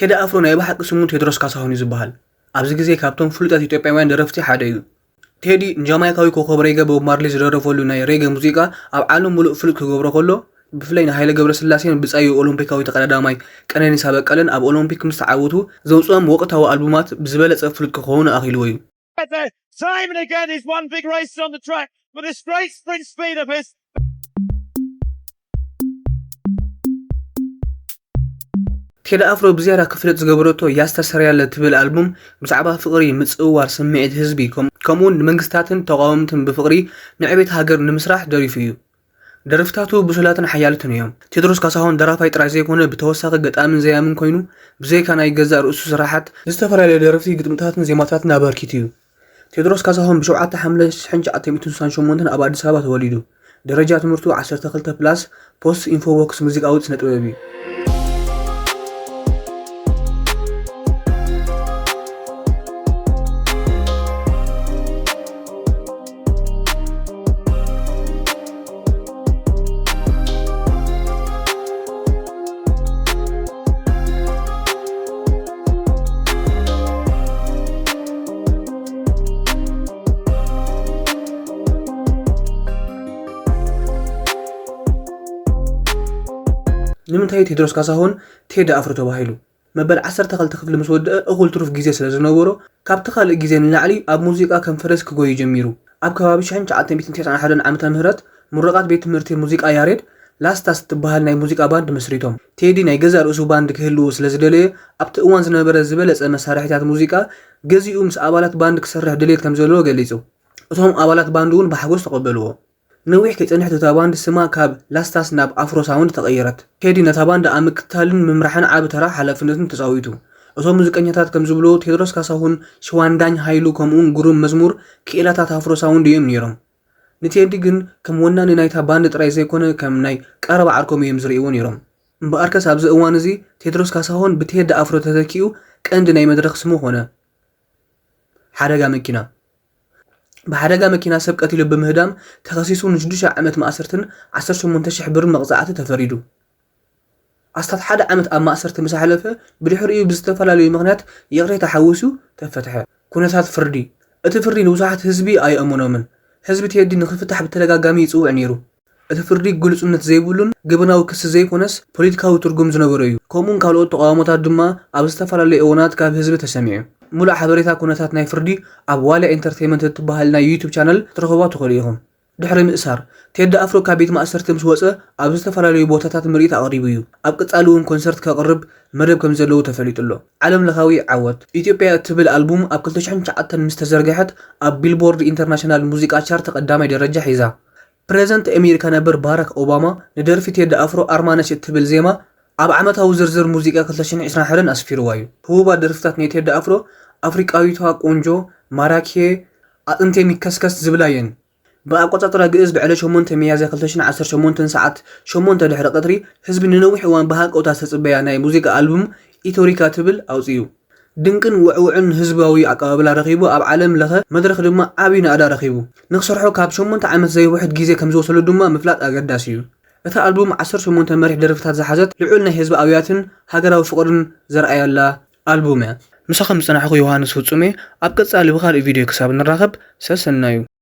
ቴዲ ኣፍሮ ናይ ብሓቂ ስሙ ቴድሮስ ካሳሁን እዩ ዝበሃል። ኣብዚ ግዜ ካብቶም ፍሉጣት ኢትዮጵያውያን ደረፍቲ ሓደ እዩ። ቴዲ ንጃማይካዊ ኮኸብ ሬገ ቦብ ማርሊ ዝደረፈሉ ናይ ሬገ ሙዚቃ ኣብ ዓለም ምሉእ ፍሉጥ ክገብሮ ከሎ፣ ብፍላይ ንሃይለ ገብረስላሴን ብጻዩ ኦሎምፒካዊ ተቐዳዳማይ ቀነኒሳ በቀለን ኣብ ኦሎምፒክ ምስ ተዓወቱ ዘውጽኦም ወቕታዊ ኣልቡማት ብዝበለጸ ፍሉጥ ክኸውን ኣኽኢልዎ እዩ። Time and again, he's won big races on the track, but this great sprint speed of his. ቴዲ ኣፍሮ ብዝያዳ ክፍለጥ ዝገበረቶ ያስተሰርያለ ትብል ኣልቡም ብዛዕባ ፍቕሪ፣ ምጽውዋር፣ ስምዒት ህዝቢ ከም-፣ ከምኡውን ንመንግስታትን ተቓወምትን ብፍቕሪ ንዕቤት ሃገር ንምስራሕ ደሪፉ እዩ። ደርፍታቱ ብሱላትን ሓያልትን እዮም። ቴድሮስ ካሳሁን ደራፋይ ጥራይ ዘይኮነ ብተወሳኺ ገጣምን ዘያምን ኮይኑ ብዘይካ ናይ ገዛእ ርእሱ ስራሓት ዝተፈላለዩ ደረፍቲ ግጥምታትን ዜማታትን ኣበርኪቱ እዩ። ቴድሮስ ካሳሁን ብሸውዓተ ሓምለ ሽሕን ትሽዓተ ሚእትን ስሳን ሸሞንተን ኣብ ኣዲስ ኣበባ ተወሊዱ። ደረጃ ትምህርቱ ዓሰርተ ክልተ ፕላስ ፖስት ኢንፎቦክስ ሙዚቃዊ ስነ ጥበብ እዩ። ንምንታይ ቴድሮስ ካሳሁን ቴዲ ኣፍሮ ተባሂሉ? መበል ዓሰርተ ክልተ ክፍሊ ምስ ወደአ እኹል ትሩፍ ግዜ ስለ ዝነበሮ፣ ካብቲ ካልእ ግዜ ንላዕሊ ኣብ ሙዚቃ ከም ፈረስ ክጎዪ ጀሚሩ። ኣብ ከባቢ ሽሕን ትሽዓተ ሚእትን ተስዓን ሓደን ዓመተ ምህረት ምሩቓት ቤት ትምህርቲ ሙዚቃ ያሬድ ላስታስ እትበሃል ናይ ሙዚቃ ባንድ መስሪቶም። ቴዲ ናይ ገዛእ ርእሱ ባንድ ክህልዎ ስለ ዝደለየ፣ ኣብቲ እዋን ዝነበረ ዝበለጸ መሳርሒታት ሙዚቃ ገዚኡ ምስ ኣባላት ባንድ ክሰርሕ ድሌት ከም ዘለዎ ገሊጹ። እቶም ኣባላት ባንድ እውን ብሓጎስ ተቐበልዎ። ነዊሕ ከይጸንሐት እታ ባንድ ስማ ካብ ላስታስ ናብ ኣፍሮ ሳውንድ ተቐየረት። ቴዲ ነታ ባንድ ኣብ ምክትታልን ምምራሕን ዓቢ ተራ ሓላፍነትን ተጻዊቱ። እቶም ሙዚቀኛታት ከም ዝብልዎ፣ ቴድሮስ ካሳሁን፣ ሽዋንዳኝ ሃይሉ፣ ከምኡውን ግሩም መዝሙር ክኢላታት ኣፍሮ ሳውንድ እዮም ነይሮም። ንቴዲ ግን ከም ወናኒ ናይታ ባንድ ጥራይ ዘይኮነ ከም ናይ ቀረባ ዓርኮም እዮም ዝርእይዎ ነይሮም። እምበኣርከስ ኣብዚ እዋን እዚ ቴድሮስ ካሳሁን ብቴዲ ኣፍሮ ተተኪኡ ቀንዲ ናይ መድረኽ ስሙ ኾነ። ሓደጋ መኪና። ብሓደጋ መኪና ሰብ ቀቲሉ ብምህዳም ተኸሲሱ ንሽዱሽተ ዓመት ማእሰርትን ዓሰርተ ሸሞንተ ሽሕ ብር መቕጻዕቲ ተፈሪዱ። ኣስታት ሓደ ዓመት ኣብ ማእሰርቲ ምስ ኣሕለፈ፣ ብድሕሪኡ ብዝተፈላለዩ ምኽንያት ይቕሬታ ሓዊሱ ተፈትሐ። ኩነታት ፍርዲ። እቲ ፍርዲ ንብዙሓት ህዝቢ ኣየእመኖምን። ህዝቢ ቴዲ ንኽፍታሕ ብተደጋጋሚ ይጽውዕ ነይሩ። እቲ ፍርዲ ግሉጽነት ዘይብሉን ገበናዊ ክሲ ዘይኮነስ ፖለቲካዊ ትርጉም ዝነበሮ እዩ። ከምኡውን ካልኦት ተቓውሞታት ድማ ኣብ ዝተፈላለዩ እዋናት ካብ ህዝቢ ተሰሚዑ። ሙሉእ ሓበሬታ ኩነታት ናይ ፍርዲ ኣብ ዋልያ ኢንተርቴይመንት እትበሃል ናይ ዩቱብ ቻነል ክትረኽቧ ትኽእሉ ኢኹም። ድሕሪ ምእሳር፣ ቴዲ ኣፍሮ ካብ ቤት ማእሰርቲ ምስ ወጸ ኣብ ዝተፈላለዩ ቦታታት ምርኢት ኣቕሪቡ እዩ። ኣብ ቀጻሊ እውን ኮንሰርት ከቕርብ መደብ ከም ዘለዉ ተፈሊጡ ኣሎ። ዓለም ለኻዊ ዓወት። ኢትዮጵያ እትብል ኣልቡም ኣብ ክልተ ሽሕን ትሽዓተን ምስ ተዘርግሐት ኣብ ቢልቦርድ ኢንተርናሽናል ሙዚቃ ቻርት ቀዳማይ ደረጃ ሒዛ። ፕሬዝደንት ኣሜሪካ ነበር ባራክ ኦባማ ንደርፊ ቴዲ ኣፍሮ ኣርማነሽ እትብል ዜማ ኣብ ዓመታዊ ዝርዝር ሙዚቃ ክልተ ሽሕን ዕስራን ሓደን ኣስፊርዋ እዩ። ህቡባት ደርፍታት ናይ ቴዲ ኣፍሮ ኣፍሪቃዊቷ ቆንጆ፣ ማራኪየ፣ ኣጥንተይ ሚከስከስ ዝብላ እየን። ብኣቆጻጽራ ግእዝ ብዕለት ሸሞንተ ሚያዝያ ክልተ ሽሕን ዓሰርተ ሸሞንተን ሰዓት ሸሞንተ ድሕሪ ቀትሪ ህዝቢ ንነዊሕ እዋን ብሃንቀውታ ዝተጽበያ ናይ ሙዚቃ ኣልቡም ኢቶሪካ ትብል ኣውጺኡ። ድንቅን ውዕውዕን ህዝባዊ ኣቀባብላ ረኺቡ፣ ኣብ ዓለም ለኸ መድረኽ ድማ ዓቢ ናእዳ ረኺቡ። ንኽሰርሖ ካብ ሸሞንተ ዓመት ዘይውሕድ ግዜ ከም ዝወሰደሉ ድማ ምፍላጥ ኣገዳሲ እዩ። እታ ኣልቡም ዓሰርተ ሸሞንተ መሪሕ ደርፍታት ዝሓዘት፣ ልዑል ናይ ህዝቢ ኣብያትን ሃገራዊ ፍቕርን ዘርኣያላ ኣልቡም እያ። ምሳኹም ዝጸናሕኩ ዮሃንስ ፍጹም እየ። ኣብ ቀጻሊ ብኻልእ ቪድዮ ክሳብ ንራኸብ፣ ሰሰናዩ።